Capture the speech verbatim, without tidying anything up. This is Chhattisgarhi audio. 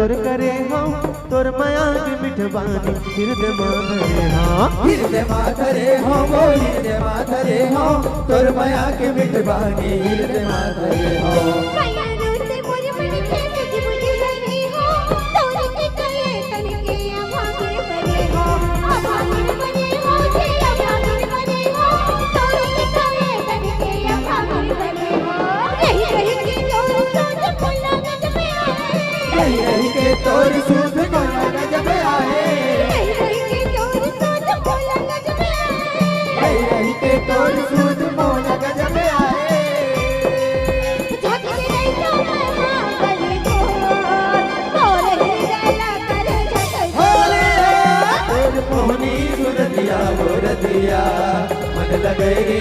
तोर करे हंव, तोर मया के मिठबानी, हिरदे मा धरे हंव। हिरदे मा धरे हंव, ओ हिरदे मा धरे हंव, तोर मया के मिठबानी, हिरदे मा धरे हंव। रही रही के तोर सूझ मोला गजब आए। रही रही के तोर सूझ मोला गजब आए। तोर मोहनी सुरतिया, सुरतिया, मन लगे रे